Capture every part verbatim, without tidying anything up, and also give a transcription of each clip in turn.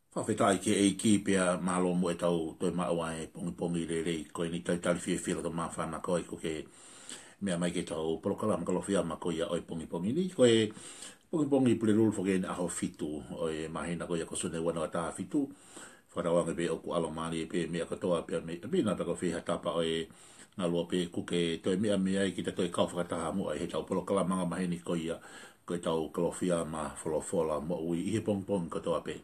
Fakafetaʻi ki he ʻEiki pea mālō mo ʻetau toe maʻu ʻa e pongipongi lelei ko eni. Talitali fiefia loto māfana ko ē ʻoku ke meʻa mai ki heʻetau polokalama Kalofiama ko ia ʻo e pongipongi ni. Ko e pongipongi Pulelulu foki eni, ʻaho fitu ʻo e māhina ko ia ko Sune ua noa taha fitu. Fakatauange pē ʻoku ʻalomālie pē meʻa kotoa pea mei ʻapi na pea ko fē ha tapa ʻo e ngaluope ʻoku ke toe meʻa mei ai, kita toe kau fakataha muʻa ʻi heʻetau polokalama angamaheni ko ia ko ʻetau Kalofiama Folofola Moʻui ʻi he pongipongi kotoa pē.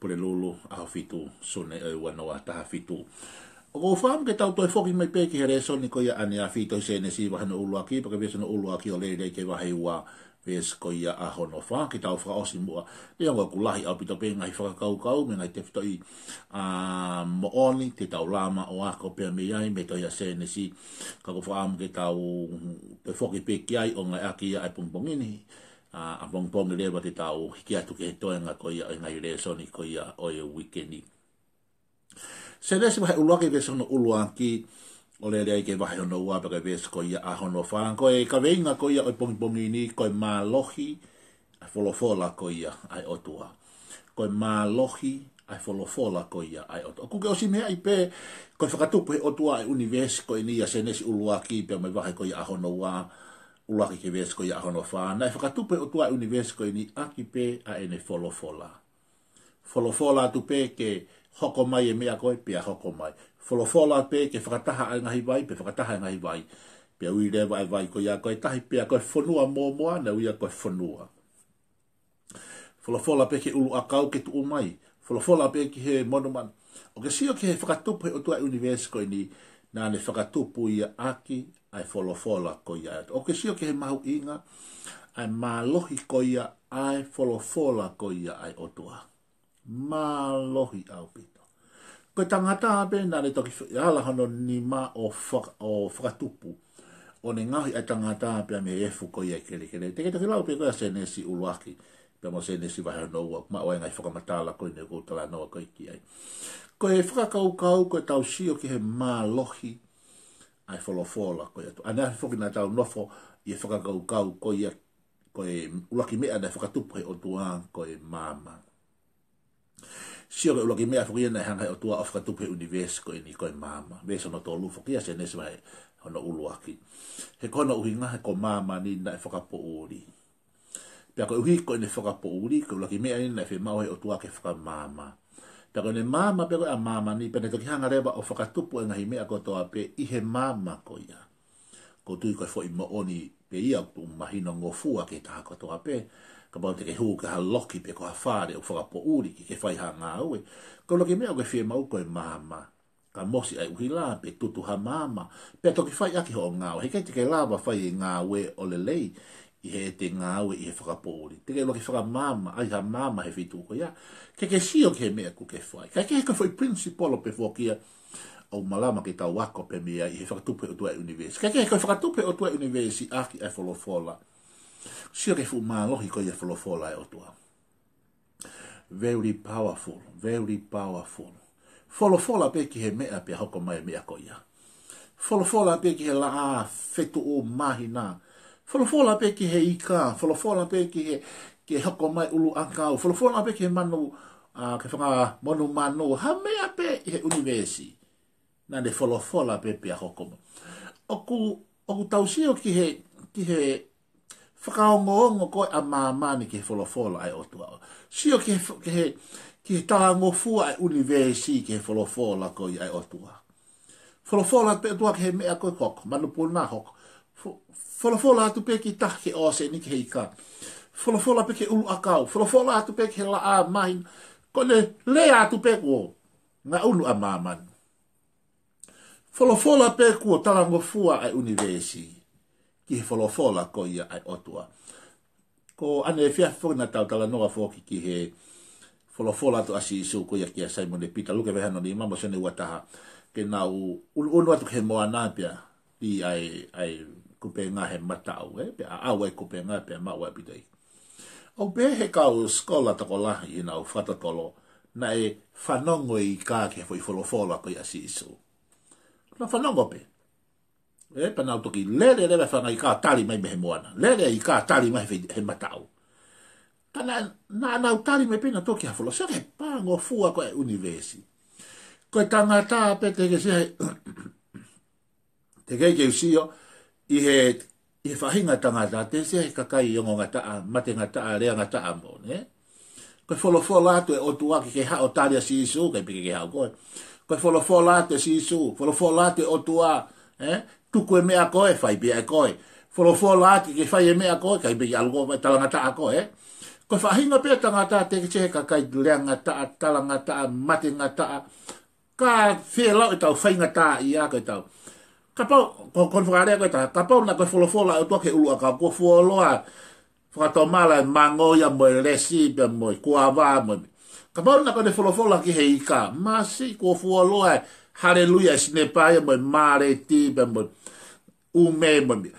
Pulelulu, ʻaho fitu Sune ʻo e ua noa taha fitu. ʻOku ou fakaʻamu ke tau toe foki mai pē ki he lēsoni ko ia ʻaneafi, tohi Sēnesi vahe hono ʻuluaki, pea ko e veesi hono ʻuluaki ʻo lele ki he vahe ua, veesi ko ia hono fā, ke tau fakaʻosi muʻa. Neongo ʻoku lahi ʻaupito pē ngaahi fakakaukau mo e ngaahi tefitoʻi, ā, moʻoni te tau lava ʻo ako pea mei ai mei he tohi ʻa Sēnesi, ka ʻoku ou fakaʻamu ke tau toe foki pē ki ai ʻo ngāueʻaki ia ʻa e pongipongi ni, ā, ʻapongipongi leva te tau hiki atu ki he toenga ko ia ʻo e ngaahi lēsoni ko ia ʻo e uike ni. Sēnesi vahe ʻuluaki, veesi hono ʻuluaki ʻo lele ai ki he vahe hono ua pea ko e veesi ko ia hono fā. Ko e kaveinga ko ia ʻo e pongipongi ni, ko e mālohi ʻa e folofola ko ia ʻa e ʻOtua. Ko e mālohi ʻa e folofola ko ia ʻa e ʻOtua. ʻOku ke ʻosi meaʻi pē, ko e fakatupu ʻe he ʻOtua ʻa e ʻunivēsi ko eni ʻia Sēnesi ʻuluaki pea mo e vahe ko ia hono ua, ʻuluaki ki he veesi ko ia hono fā. Naʻe fakatupu ʻe he ʻOtua ʻa e ʻunivēsi ko eni ʻaki pē ʻa ʻene folofola. Folofola atu pē ke hoko mai e meʻa ko ē, pea hoko mai. Folofola pē ke fakataha ʻa e ngaahi vai, pea fakataha ʻa e ngaahi vai. Pea ui leva ʻa e vai ko ia ko e tahi, pea ko e fonua mōmoa naʻe ui ia ko e fonua. Folofola pē ki he ʻuluʻakau ke tuʻu mai. Folofola pē ki he monumanu. ʻOku ke sio ki he fakatupu ʻe he ʻOtua ʻa e ʻunivēsi ko eni, naʻa ne fakatupu ia ʻaki ʻa e folofola ko ia ʻa e ʻOtua. ʻOku ke sio ki he mahuʻinga ʻa e mālohi ko ia ʻa e folofola ko ia ʻa e ʻOtua. Mālohi ʻaupito. Ko e tangata pē naʻa ne toki f-, ala hono nima ʻo faka-, ʻo fakatupu. ʻO ne ngaohi ʻa e tangata pea mei he efu ko ia ʻo e kelekele. Te ke toki lau pē ko ia Sēnesi ʻuluaki pea mo Sēnesi vahe hono ua, maʻu ai e ngaahi fakamatala ko eni ʻoku ou talanoa ko ē ki ai. Ko e fakakaukau, ko ʻetau sio ki he mālohi ʻa e folofola ko ia ʻa e ʻOtua. ʻAneafi foki naʻa tau nofo ʻi he fakakaukau ko ia, ko e ʻuluaki meʻa naʻe fakatupu ʻe he ʻOtua ko e maama. Sio, ko e ʻuluaki meʻa foki ia naʻe hanga ʻe he ʻOtua ʻo fakatupu he ʻunivēsi ko eni ko e maama. Veesi hono tolu foki ia Sēnesi vahe hono ʻuluaki. He ko hono ʻuhinga he ko māmani naʻe fakapoʻuli. Pea koeʻuhi ko ʻene fakapoʻuli, ko e ʻuluaki meʻa eni naʻe fiemaʻu ʻe he ʻOtua ke fakamaama. Pea ko ʻene maama pē ko ē ʻa māmani, pea ne toki hanga leva ʻo fakatupu e ngaahi meʻa kotoa pē ʻi he maama ko ia. ʻOku ou tui ko e foʻi moʻoni pē ia ʻoku tuʻu mahinongofua ki he taha kotoa pē. Kapau te ke hū ki ha loki pe ko ha fale ʻoku fakapoʻuli ke ke fai ha ngāue, ko e ʻuluaki meʻa ʻoku ke fiemaʻu ko e maama. Ka mosi ʻa e ʻuhila, pe tutu ha maama, pea toki fai ʻaki hoʻo ngāue. He ʻikai te ke lava fai e ngāue ʻo lelei ʻi heʻete ngāue ʻi he fakapoʻuli. Te ke ʻuluaki fakamaama, ʻai ha maama he feituʻu ko ia, ke ke sio ki he meʻa ʻoku ke fai. Kae kehe, ko e foʻi principle pē foki ia ʻoku malava ke tau ako pē mei ai ʻi he fakatupu ʻe he ʻOtua ʻa e ʻunivēsi. Kae kehe, ko e fakatupu ʻe he ʻOtua ʻa e ʻunivēsi ʻaki ʻa e folofola. Sio ki he fuʻu mālohi ko ia ʻa e folofola ʻa e ʻOtua. Very powerful, very powerful. Folofola pē ki he meʻa pea hoko mai e meʻa ko ia. Folofola pē ki he laʻā, fetuʻu, māhina. Folofola pē ki he ika, folofola pē ki he, ki he hoko mai ʻuluʻakau. Folofola pē ki he manu, ā, ki he fanga monumanu. Ha meʻa pē ʻi he ʻunivēsi, naʻa ne folofola pē pea hoko mai. ʻOku, ʻoku tau sio ki he, ki he fakaongoongo ko ē ʻa māmani ki he folofola ʻa e ʻOtua. Sio ki he f-, ki he, ki he talangofua ʻa e ʻunivēsi ki he folofola ko ia ʻa e ʻOtua. Folofola pē ʻOtua ki he meʻa ko ē hoko, manupuna hoko. Fo-, folofola atu pē ki tahi, ki he ʻōseni, ki he ika. Folofola pē ki he ʻuluʻakau. Folofola atu pē ki he laʻā, māhina. Ko ʻene lea atu pē kuo ngaʻunu ʻa māmani. Folofola pē kuo talangofua ʻa e ʻunivēsi ki he folofola ko ia ʻa e ʻOtua. Ko ʻaneefiafi foki naʻa tau talanoa foki ki he folofola atu ʻa Sīsū ko ia kia Saimone Pita, Luke vahe hono nima mo Sione ua taha, ke nau ʻunuʻunu atu ki he moana pea lī ʻa e, ʻa e kupenga he mataʻu, ē, pea ʻaʻau ʻa e kupenga pea maʻu ʻa e ʻaupito ʻeiki. ʻOku pehē ʻe he kau sikola tokolahi ʻi heʻenau fakatotolo, naʻe fanongo e ika ki he foʻi folofola ko ia ʻa Sīsū. Naʻe fanongo pē. Ē, pea nau toki lele leva e fanga ika ʻo tali mai mei he moana. Lele e ika ʻo tali mai he, he mataʻu. Ka naʻa, naʻa nau tali mai pē nautolu ki ha folofola. Sio ki he pā talangofua ko e ʻunivēsi. Ko e tangata pē te ke sio he, te ke ke sio ʻi he, ʻi he faʻahinga tangata, te ke sio he kakai ongongataʻa, matengataʻa, leangataʻa mo, nē? Ko e folofola atu e ʻOtua ke ke haʻu ʻo tali ʻa Sīsū, ʻikai pē ke ke haʻu koe. Ko e folofola atu e Sīsū, folofola atu e ʻOtua, ē? Tuku e meʻa ko ē, fai pē ʻe koe. Folofola atu ke fai e meʻa ko ē, ʻikai pē ke ʻalu koe, talangataʻa koe, ē? Ko e faʻahinga pē tangata te ke sio he kakai leangataʻa, talangataʻa, matengataʻa, ka fēlau ʻetau faingataʻaʻia ko ʻetau. Kapau, ko, ko e fakalea ko ē ta, kapau naʻe ko e folofola ʻa e ʻOtua ki he ʻuluʻakau, kuo fuoloa fakatomala e mango ia mo e lesi pea mo e kuava mo e. Kapau naʻe ko ʻene folofola ki he ika, masiʻi kuo fuoloa e haleluia e sinepa ia mo e maleti pea mo e ʻume mo e.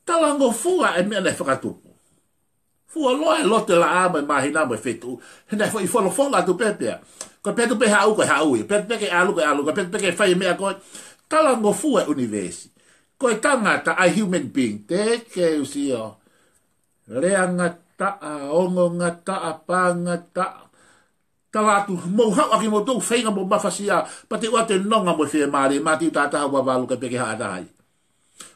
Talangofua e meʻa naʻe fakatupu. Fuoloa e lotu e laʻā mo e māhina mo e fetuʻu. He naʻe foʻi folofola atu pē pea. Ko e pehē atu pē haʻu ko e haʻu ia. Pehē atu pē ke ʻalu ko e ʻalu. Ko e pehē atu pē ke fai e meʻa ko ē. Talangofua e ʻunivēsi. Ko e tangata, ʻa e human being. Te ke sio. Leangataʻa, ongongataʻa, pangataʻa. Tala atu, mou haʻu ʻaki moutolu feinga mo mafasia, pea te u ʻoatu e nonga mo e fiemālie, Mātiu taha taha ua valu, ʻikai pē ke haʻa taha ia.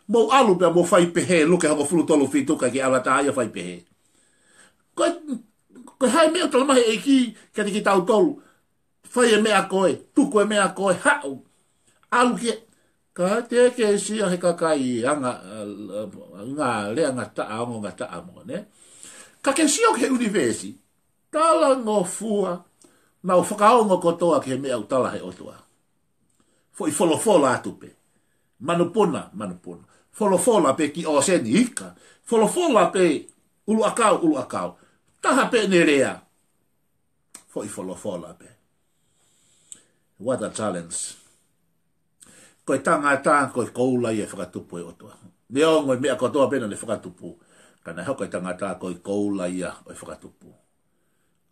Mou ʻalu pea mou fai pehē, Luke hongofulu tolu fitu, ʻikai ke ʻalu ha taha ia ʻo fai pehē. Ko e, ko e hā e meʻa ʻoku talamai ʻe he ʻEiki kiate kitautolu, fai e meʻa ko ē, tuku e meʻa ko ē, haʻu. ʻAlu ki he, ka te ke sio he kakai anga, anga leangataʻa, ongongataʻa mo, nē? Ka ke sio ki he ʻunivēsi, talangofua, nau fakaongo kotoa ki he meʻa ʻoku tala he ʻOtua. Foʻi folofola atu pē. Manupuna, manupuna. Folofola pē ki ʻōseni, ika. Folofola pē ʻuluʻakau, ʻuluʻakau. Taha pē ʻene lea. Foʻi folofola pē. What a challenge. Ko e tangata, ko e koula ia e fakatupu ʻa e ʻOtua. Neongo e meʻa kotoa pē naʻa ne fakatupu, ka naʻe hoko e tangata ko e koula ia ʻo e fakatupu.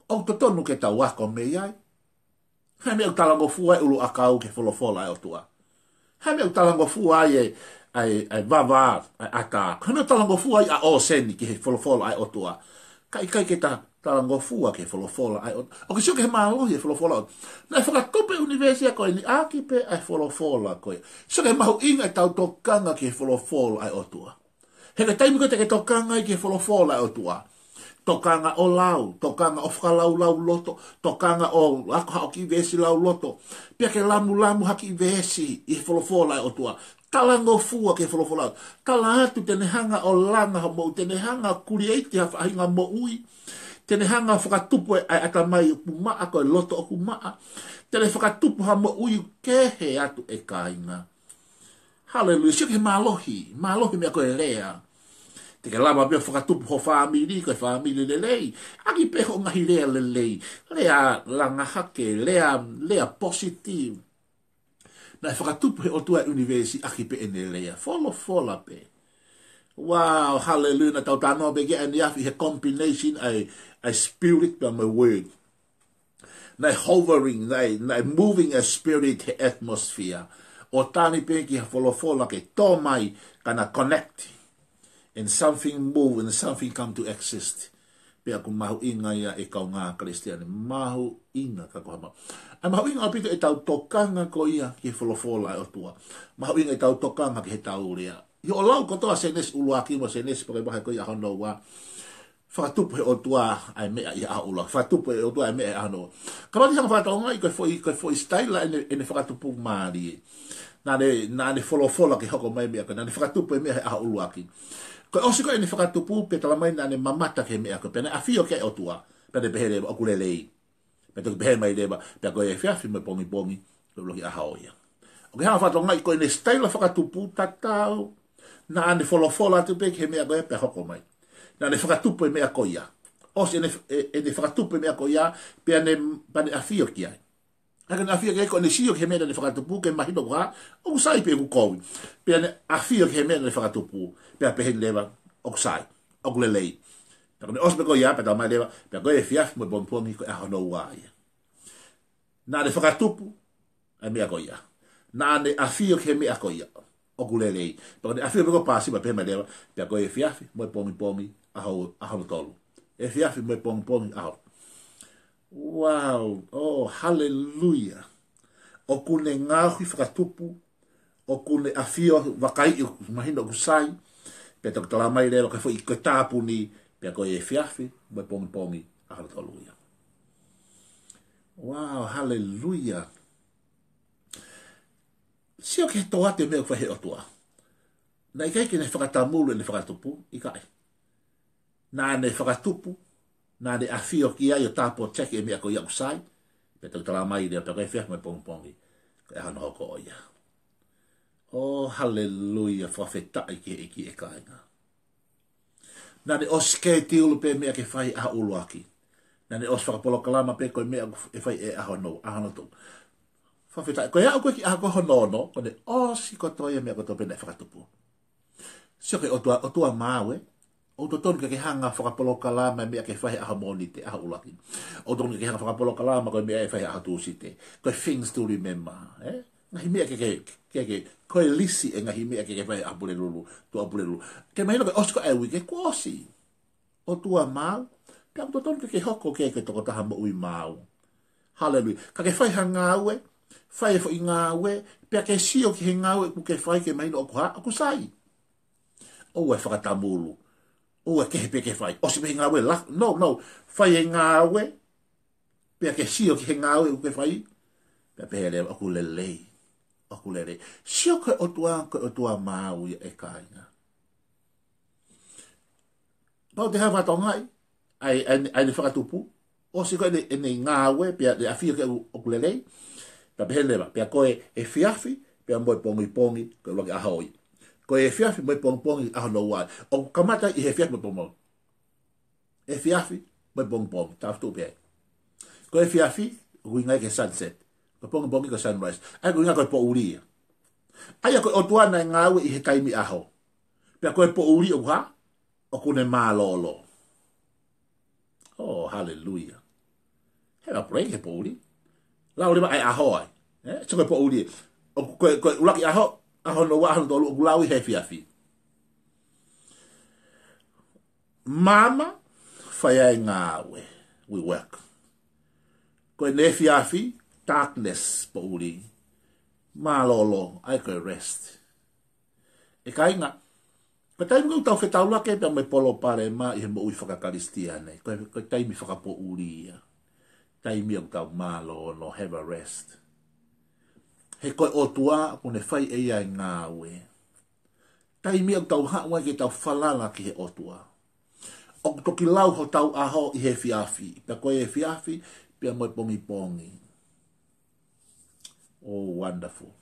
ʻOku totonu ke tau ako mei ai. Hā e meʻa ʻoku talangofua ai e ʻuluʻakau ki he folofola ʻa e ʻOtua? Hā e meʻa ʻoku talangofua ai e, ʻa e, ʻa e vavā, ʻa e ʻatā? Hā e meʻa ʻoku talangofua ai ʻa ʻōseni ki he folofola ʻa e ʻOtua? Ka ʻikai ke ta talangofua ki he folofola ʻa e ʻOtua. ʻOku ke sio ki he mālohi e folofola ʻa e ʻOtua. Naʻe fakatupu e ʻunivēsi ia ko eni ʻaki pē ʻa e folofola ko ia. Sio ki he mahuʻinga ʻetau tokanga ki he folofola ʻa e ʻOtua. He ko e taimi ko ē te ke tokanga ai ki he folofola ʻa e ʻOtua. Tokanga ʻo lau, tokanga ʻo fakalaulauloto, tokanga ʻo ako haʻo kiʻi veesi lauloto. Pea ke lamulamu ha kiʻi veesi ʻi he folofola ʻa e ʻOtua. Talangofua ki he folofola. Tala atu te ne hanga ʻo langa hoʻo moʻui, te ne hanga ʻo create ha faʻahinga moʻui. Te ne hanga ʻo fakatupu e, ʻa e ʻatamai ʻoku maʻa, ko e loto ʻoku maʻa. Te ne fakatupu ha moʻui kehe atu e kāinga. Haleluia. Sio ki he mālohi, mālohi meʻa ko e lea. Te ke lava pē ʻo fakatupu ho fāmili, ko e fāmili lelei. ʻAki pē hoʻo ngaahi lea lelei. Lea langa hake, lea, lea positive. Naʻe fakatupu he ʻOtua e ʻunivēsi ʻaki pē ʻene lea. Folofola pē. Wow, haleluia. Naʻa tau talanoa pē ki ai ʻaneafi he combination ʻa e, ʻa e spirit pea mo e word. Naʻe hovering, naʻe, naʻe moving a spirit he atmosphere. ʻO tali pē ki ha folofola ke tō mai, ka na connect. And something move, and something come to exist. Pea ʻoku mahuʻinga ia e kaungā Kalisitiane. Mahuʻinga ka ko hama. ʻA e mahuʻinga ʻaupito ʻetau tokanga ko ia ki he folofola ʻa e ʻOtua. Mahuʻinga ʻetau tokanga ki heʻetau lea. ʻI hoʻo lau kotoa Sēnesi ʻuluaki mo Sēnesi pea ki he vahe ko ia hono ua. Fakatupu he ʻOtua ʻa e meʻa ʻi he ʻaho ʻuluaki. Fakatupu he ʻOtua ʻa e meʻa ʻi he ʻaho noa. Kapau te ke hanga ʻo fakatokangaʻi ko e foʻi, ko e foʻi sitaila ʻene, ʻene fakatupu mālie. Naʻa ne, naʻa ne folofola ke hoko mai e meʻa ko ē, naʻa ne fakatupu e meʻa he ʻaho ʻuluaki. Ko e ʻosi ko ē ʻene fakatupu pea talamai naʻa ne mamata ki he meʻa ko ē, pea naʻe ʻafio ki ai e ʻOtua. Pea ne pehē leva ʻoku lelei. Pea toki pehē mai leva, pea ko e efiafi mo e pongipongi, ko e ʻuluaki ʻaho ia. ʻOku ke hanga ʻo fakatokangaʻi ko ʻene sitaila fakatupu tatau, naʻa ne folofola atu pē ki he meʻa ko ia pea hoko mai. Naʻa ne fakatupu e meʻa ko ia. ʻOsi ʻene, e, ʻene fakatupu e meʻa ko ia, pea ne, pea ne ʻafio ki ai. ʻA ia ko ʻene ʻafio ki ai ko ʻene sio ki he meʻa naʻa ne fakatupu ke mahino ko e hā, ʻoku sai pe ʻoku kovi. Pea ne ʻafio ki he meʻa naʻa ne fakatupu, pea pehē leva, ʻoku sai, ʻoku lelei. Pea ko ʻene ʻosi pē ko ia, pea talamai leva, pea ko e efiafi mo e pongipongi ko e ʻaho hono ua ia. Naʻa ne fakatupu ʻa e meʻa ko ia. Naʻa ne ʻafio ki he meʻa ko ia. ʻOku lelei. Pea ko ʻene ʻafio pē ko ē pasi pea pehē mai leva, pea ko e efiafi mo e pongipongi ʻaho, ʻaho hono tolu. Efiafi mo e pongipongi ʻaho. Wow, oh, haleluia. ʻOku ne ngaohi fakatupu, ʻoku ne ʻafio, vakai, ʻoku mahino ʻoku sai, pea toki talamai leva ko e foʻi ko e tāpuni, pea ko e efiafi mo e pongipongi ʻa hono tolu ia. Wow, haleluia. Sio ki he toʻa te meʻa ʻoku fai he ʻOtua. Naʻe ʻikai ke ne fakatamulu ʻene fakatupu, ʻikai. Naʻa ne fakatupu, naʻa ne ʻafio ki ai ʻo tāpō teki e meʻa ko ia ʻoku sai, pea toki talamai leva pea ko e efiafi mo e pongipongi, ko e ʻaho hono hoko ʻo ia. Oh, haleluia, fakafetaʻi ki he ʻEiki ʻe kāinga. Naʻa ne ʻosi schedule pē meʻa ke fai ʻaho ʻuluaki. Naʻa ne ʻosi fakapolokalama pē ko e meʻa ʻe fai ʻaho hono, ʻaho hono tolu. Fakafetaʻi, ko e aʻu ko ē ki he ʻaho ko hono ono, ko ʻene ʻosi kotoa ia meʻa kotoa pē naʻe fakatupu. Sio ki he ʻOtua, ʻOtua maau ē. ʻOku totonu ke ke hanga fakapolokalama e meʻa ke fai ʻaho Mōnite, ʻaho ʻuluaki. ʻOku totonu ke ke hanga fakapolokalama ko e meʻa ʻe fai ʻaho Tūsite. Ko e things to remember, ē? Ngaahi meʻa ke ke, ke ke, ko e lisi e ngaahi meʻa ke ke fai ʻaho Pulelulu, Tuʻapulelulu. Ke mahino ko e ʻosi ko ē e uike, kuo ʻosi. ʻOtua maau, pea ʻoku totonu ke ke hoko ke ke tokotaha moʻui maau. Haleluia. Ka ke fai ha ngāue, fai e foʻi ngāue, pea ke sio ki he ngāue ʻoku ke fai ke mahino ʻoku hā, ʻoku sai. ʻOua ʻe fakatamulu. ʻOua ʻe kehe pē ke fai. ʻOsi pē he ngāue la. No, no. Fai e ngāue, pea ke sio ki he ngāue ʻoku ke fai. Pea pehē leva ʻoku lelei. ʻOku lelei. Sio ko e ʻOtua, ko e ʻOtua maau ia ʻe kāinga. Pau te hava tongai, ʻai, ʻai, ʻai ne fakatupu, ʻosi ko ē ʻene, ʻene ngāue, pea ne ʻafio ke ʻoku, ʻoku lelei, pea pehē leva, pea ko e efiafi, pea mo e pongipongi, ko e ʻuluaki ʻaho ia. Ko e efiafi mo e pongipongi ʻaho hono ua. ʻOku kamata ʻi he efiafi mo e pongipongi. Efiafi mo e pongipongi, tāfutu pē. Ko e efiafi, ʻoku ʻuhinga ia ki he sunset. Ko e pongipongi ko e sunrise. ʻA ia ʻoku ʻuhinga ko e poʻuli ia. ʻA ia ko e ʻOtua naʻe ngāue ʻi he taimi ʻaho. Pea ko e poʻuli ʻoku hā, ʻoku ne mālōlō. Oh, haleluia. Have a break he poʻuli. Lau leva ʻa e ʻaho ai. Eh, sio ko e poʻuli. ʻOku ko e, ko e ʻuluaki ʻaho, ʻaho hono ua, ʻaho hono tolu, ʻoku lau ʻi he efiafi. Maama, fai ai e ngāue. We work. Ko ʻene efiafi, darkness, poʻuli. Mālōlō, ʻa ia ko e rest. ʻE kāinga, ko e taimi ko ē ʻoku tau fetaulaki pea mo e palopalema ʻi he moʻui faka-Kalisitiane, ko e, ko e taimi fakapoʻuli ia. Taimi ʻoku tau mālōlō, have a rest. He ko e ʻOtua, ʻoku ne fai ʻe ia e ngāue. Taimi ʻoku tau haʻu ai ke tau falala ki he ʻOtua. ʻOku toki lau hotau ʻaho ʻi he efiafi, pea ko e efiafi, pea mo e pongipongi. Oh, wonderful.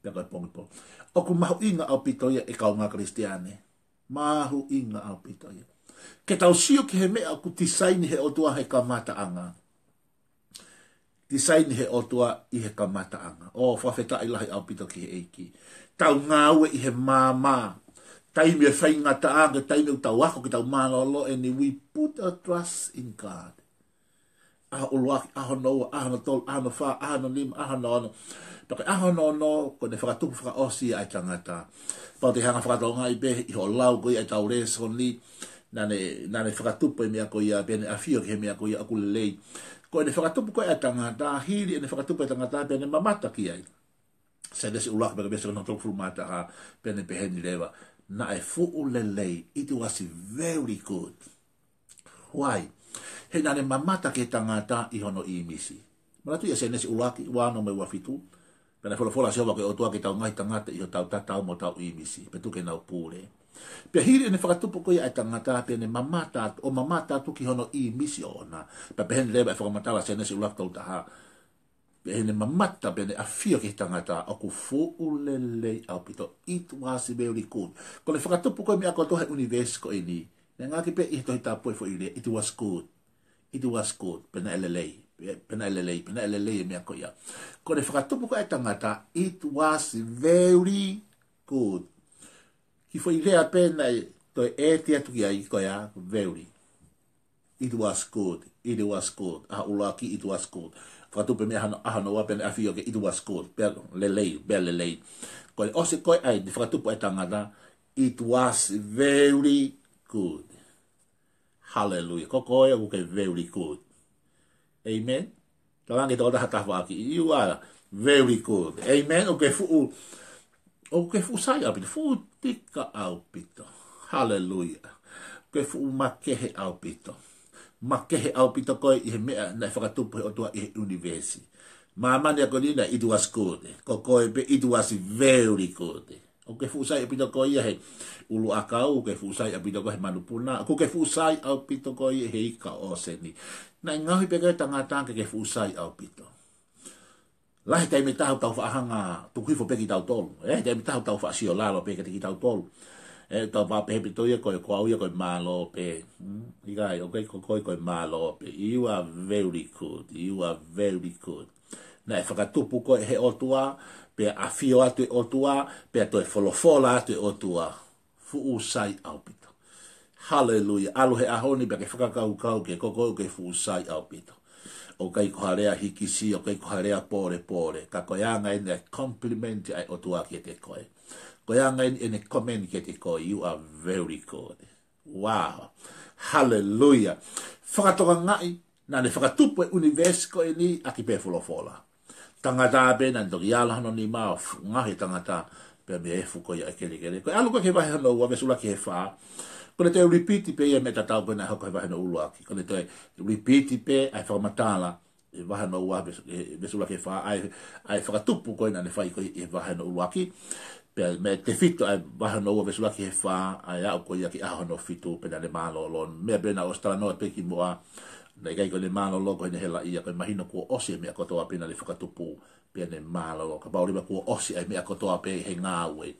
Pea ko e pongipongi. ʻOku mahuʻinga ʻaupito ia ʻe kāinga Kalisitiane. Mahuʻinga ʻaupito ia. Ke tau sio ki he meʻa ʻoku tisaini he ʻOtua he kamataʻanga. Tisaini he ʻOtua ʻi he kamataʻanga. Oh, fakafetaʻi lahi ʻaupito ki he ʻEiki. Tau ngāue ʻi he maama. Taimi ʻe faingataʻa, ko e taimi ʻoku tau ako ke tau mālōlō, and we put our trust in God. ʻAho ʻuluaki, ʻaho hono ua, ʻaho hono tolu, ʻaho hono fā, ʻaho hono nima, ʻaho hono ono. Pea ko e ʻaho hono ono, ko ʻene fakatupu fakaʻosi ia ʻa e tangata. Pau te hanga fakatokangaʻi pē ʻi hoʻo lau ko ia ʻetau lēsoni, naʻa ne, naʻa ne fakatupu e meʻa ko ia, pea ne ʻafio ki he meʻa ko ia ʻoku lelei. Ko ʻene fakatupu ko ē ʻa e tangata, hili ʻene fakatupu ʻa e tangata, pea ne mamata ki ai. Sēnesi ʻuluaki pea ko e veesi hono tolungofulu mā taha, pea ne pehē ni leva. Naʻe fuʻu lelei, it was very good. Why? He naʻa ne mamata ki he tangata ʻi hono ʻīmisi. Manatuʻi ʻa Sēnesi ʻuluaki, ua ono mo e ua fitu. Pea naʻe folofola ʻa Sihova ko e ʻOtua ki heʻetau ngaahi tangata ʻi hotau tatau mo hotau ʻīmisi. Pea tuku ke nau pule. Pea hili ʻene fakatupu ko ia ʻa e tangata, pea ne mamata atu, ʻo mamata atu ki hono ʻīmisi ʻoʻona. Pea pehē ni leva e fakamatala Sēnesi ʻuluaki tolu taha. Pea ʻi heʻene mamata pea ne ʻafio ki he tangata, ʻoku fuʻu lelei ʻaupito. It was very good. Ko ʻene fakatupu ko ē meʻa kotoa he ʻunivēsi ko eni. Naʻe ngāueʻaki pē ʻi he Tohi Tapu e foʻi lea, it was good. It was good. Pea naʻe lelei. Pea, pea naʻe lelei. Pea naʻe lelei e meʻa ko ia. Ko ʻene fakatupu ko ē ʻa e tangata, it was very good. Kiʻi foʻi lea pē naʻe toe ʻēti atu ki ai ko ia, very. It was good. It was good. ʻAho ʻuluaki, it was good. Fakatupu e meʻa ʻaho hono, ʻaho hono ua pea ne ʻafio ki he it was good. Pea lelei, pea lelei. Ko e ʻosi ko ē ʻa e fakatupu ʻa e tangata, it was very good. Hallelujah. Ko koe ʻoku ke very good. Amen. Talaange tokotaha tafaʻaki, you are very good. Amen. ʻOku ke fuʻu, ʻoku ke fuʻu sai ʻaupito, fuʻu tika ʻaupito. Haleluia. ʻOku ke fuʻu makehe ʻaupito. Makehe ʻaupito koe ʻi he meʻa naʻe fakatupu he ʻOtua ʻi he ʻunivēsi. Māmani ʻa ko eni naʻe it was good. Ko koe pē it was very good. ʻOku ke fuʻu sai ʻaupito koe ia he ʻuluʻakau, ʻoku ke fuʻu sai ʻaupito koe he manupuna, ʻoku ke fuʻu sai ʻaupito koe ia he ika ʻōseni. Naʻe ngaohi pē koe tangata ke ke fuʻu sai ʻaupito. Lahi e taimi ʻe taha ʻoku tau faʻa hanga tuku hifo pē kitautolu. ʻE, taimi ʻe taha ʻoku tau faʻa sio lalo pē kiate kitautolu. ʻE, tau faʻa pehē pē ʻe tautolu ia ko e, ko au ia ko e mālō pē. Hmm? ʻIkai, ʻoku ʻikai ko koe ko e mālō pē. You are very good. You are very good. Naʻe fakatupu koe he ʻOtua, pea ʻafio atu e ʻOtua, pea toe folofola atu e ʻOtua. Fuʻu sai ʻaupito. Haleluia. ʻAlu he ʻaho ni pea ke fakakaukau ki he ko koe ʻoku ke fuʻu sai ʻaupito. ʻOku ʻikai ko ha lea hikisi, ʻoku ʻikai ko ha lea pōlepole. Ka ko e anga eni e compliment ʻa e ʻOtua kiate koe. Ko e anga eni ʻene comment kiate koe, you are very good. Wow. Haleluia. Fakatokangaʻi, naʻa ne fakatupu e ʻunivēsi ko eni ʻaki pē folofola. Tangata pē naʻa ne toki ala hono nima ʻo f-, ngaohi e tangata pea mei he efu ko ia ʻo e kelekele. Ko e ʻalu ko ē ki he vahe hono ua veesi ʻuluaki ki he fā. Ko ʻene toe repeat pē ia e meʻa tatau ko ē naʻe hoko he vahe hono ʻuluaki. Ko ʻene toe repeat pē ʻa e fakamatala he vahe hono ua veesi, he veesi ʻuluaki ki he fā, ʻa e, ʻa e fakatupu ko ē naʻa ne fai ko ē he vahe hono ʻuluaki. Pea meʻa tefito ʻa e vahe hono ua veesi ʻuluaki ki he fā, ʻa e aʻu ko ia ki he ʻaho hono fitu, pea naʻa ne mālōlō. Meʻa pē naʻa ku ʻosi talanoa pē kimuʻa, naʻe ʻikai ko ʻene mālōlō ko ʻene helaʻia, ko e mahino kuo ʻosi e meʻa kotoa pē naʻa ne fakatupu, pea ne mālōlō. Kapau leva kuo ʻosi e meʻa kotoa pē he ngāue,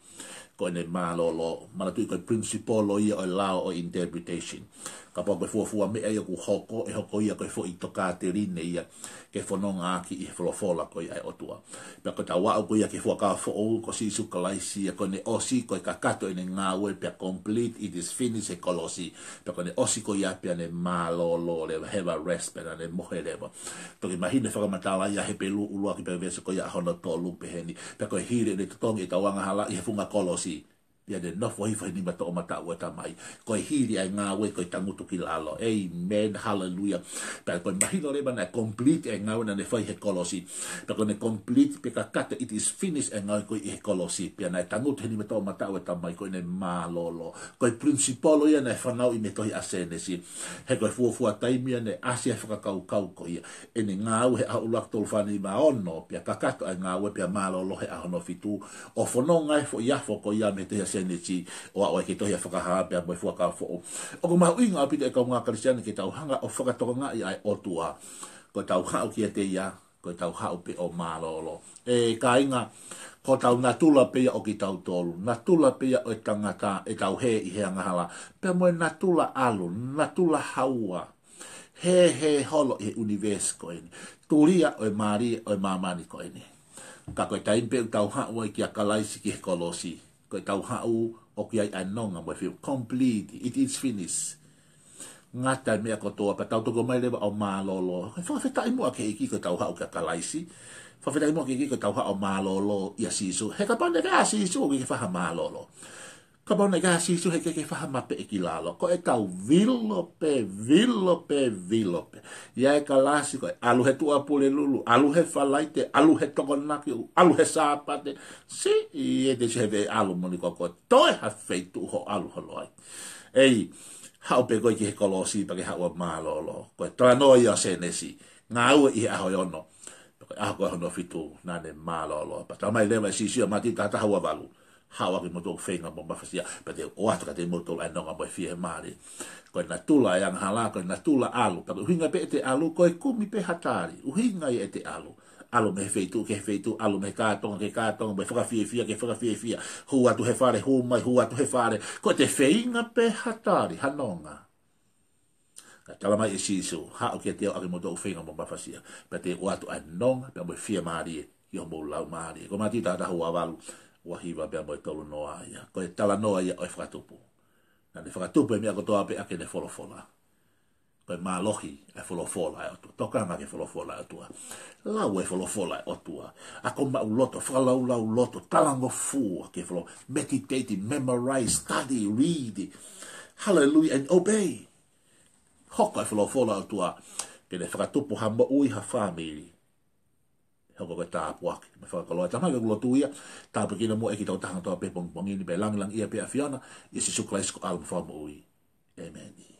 ko ʻene mālōlō. Manatuʻi ko e principle ia ʻo e lao ʻo e interpretation. Kapau ko e fuofua meʻa ia ʻoku hoko, ʻe hoko ia ko e foʻi tokāteline ia ke fononga ʻaki ʻi he folofola ko ia ʻa e ʻOtua. Pea ko ʻetau aʻu ko ia ki he Fuakava Foʻou, ko Sīsū Kalaisi ia, ko ʻene ʻosi, ko e kakato ʻene ngāue, pea complete, it is finished he kolosi. Pea ko ʻene ʻosi ko ia pea ne mālōlō leva, have a rest, pea naʻa ne mohe leva. Toki mahino e fakamatala ia he Hepelū ʻuluaki pea veesi ko ia hono tolu peheni. Pea ko e hili ʻene totongi ʻetau angahala ʻi he funga kolosi, pea ne nofo hifo he nima toʻomataʻu ʻo e Tamai. Ko e hili ʻa e ngāue ko e tangutu ki lalo. Amen. Hallelujah. Pea ko e mahino leva naʻe complete e ngāue naʻa ne fai he kolosi. Pea ko ʻene complete pea kakato, it is finished, e ngāue ko ē he kolosi. Pea naʻe tangutu he nima toʻomataʻu ʻo e Tamai ko ʻene mālōlō. Ko e principle ia naʻe fanauʻi mei he tohi ʻa Sēnesi. He ko e fuofua taimi ia naʻe ʻasi ai e fakakaukau ko ia. ʻEne ngāue he ʻaho ʻuluaki, tolu, fā, nima, ono, pea kakato ʻa e ngāue pea mālōlō he ʻaho hono fitu, ʻo fononga e foʻi afo ko ia mei he tohi ʻa Sēnesi, ʻo aʻu ai ki he tohi ʻa Fakahā pea mo e Fuakava Foʻou. ʻOku mahuʻinga ʻaupito e kaungā Kalisitiane ke tau hanga ʻo fakatokangaʻi ʻa e ʻOtua. Ko ʻetau haʻu kiate ia, ko ʻetau haʻu pē ʻo mālōlō. ʻE kāinga, ko hotau natula pē ia ʻo kitautolu, natula pē ia ʻo e tangata, ʻetau hē ʻi he angahala, pea mo e natula ʻalu, natula haua, hē, hē holo ʻi he ʻunivēsi ko eni. Tulia ʻo e mālie ʻo e māmani ko eni. Ka ko e taimi pē ʻoku tau haʻu ai kia Kalaisi ki he kolosi, ko ʻetau haʻu ʻoku ʻi ai ʻa e nonga mo e fiu, complete, it is finished. Ngata e meʻa kotoa, pea tau toki ō mai leva ʻo mālōlō. Fakafetaʻi muʻa ki he ʻEiki ko ʻetau haʻu kia Kalaisi. Fakafetaʻi muʻa ki he ʻEiki ko ʻetau haʻu ʻo mālōlō ʻia Sīsū. He kapau naʻe ʻikai ha Sīsū, ʻoku ʻikai ke fai ha mālōlō. Kapau naʻe ʻikai ha Sīsū, heʻikai ke fai ha mapeʻe ki lalo. Ko ʻetau vilo pē, vilo pē, vilo pē. ʻI ai e kalasi ko e ʻalu he Tuʻapulelulu, ʻalu he Falaite, ʻalu he Tokonaki, ʻalu he Sāpate. Siʻi e te si he vē ʻalu moni ko ko toe ha feituʻu hoʻo ʻalu holo ai. ʻEi, haʻu pē koe ki he kolosi pea ke haʻu ʻo mālōlō. Ko e talanoa ia ʻo Sēnesi. Ngāue ʻi he ʻaho ʻe ono. Pea ko e ʻaho ko ē hono fitu, naʻa ne mālōlō. Pea talamai leva ʻe Sīsū ʻia Mātiu taha taha ua valu. Haʻu ʻa kimoutolu ʻoku feinga mo mafasia, pea te u ʻoatu kiate kimoutolu ʻa e nonga mo e fiemālie. Ko e natula e angahala, ko e natula ʻalu. Pea ko e ʻuhinga pē ʻete ʻalu, ko e kumi pē ha tali. ʻUhinga ia ʻete ʻalu. ʻAlu mei he feituʻu ki he feituʻu, ʻalu mei he kātoanga ki he kātoanga, mei he fakafiefia ki he fakafiefia. Hū atu he fale, hū mai, hū atu he fale. Ko ʻete feinga pē ha tali, ha nonga. Ka talamai ʻe Sīsū, haʻu kiate au ʻa kimoutolu ʻoku feinga mo mafasia, pea te u ʻoatu ʻa e nonga, pea mo e fiemālie, ʻi homou laumālie. Ko Mātiu taha taha ua valu, ua hiva pea mo e tolu noa ia. Ko e talanoa ia ʻo e fakatupu. Naʻa ne fakatupu e meʻa kotoa pē ʻaki ʻene folofola. Ko e mālohi e folofola ʻa e ʻOtua. Tokanga ki he folofola ʻa e ʻOtua. Lau e folofola ʻa e ʻOtua. Ako maʻuloto, fakalaulauloto, talangofua ki he folo-, meditate, memorize, study, read. Hallelujah, and obey. Hoko e folofola ʻa e ʻOtua ke ne fakatupu ha moʻui, ha fāmili. Hoko ko e tāpuaki mo e fakakoloa. Tamai, ʻoku ou lotua, tāpuekina muʻa ʻEiki ʻa e tokotaha kotoa pē he pongipongi ni, pea langilangiʻia pē ʻa e ʻAfiona, ʻia Sīsū Kalaisi ko homau Fakamoʻui. ʻĒmeni.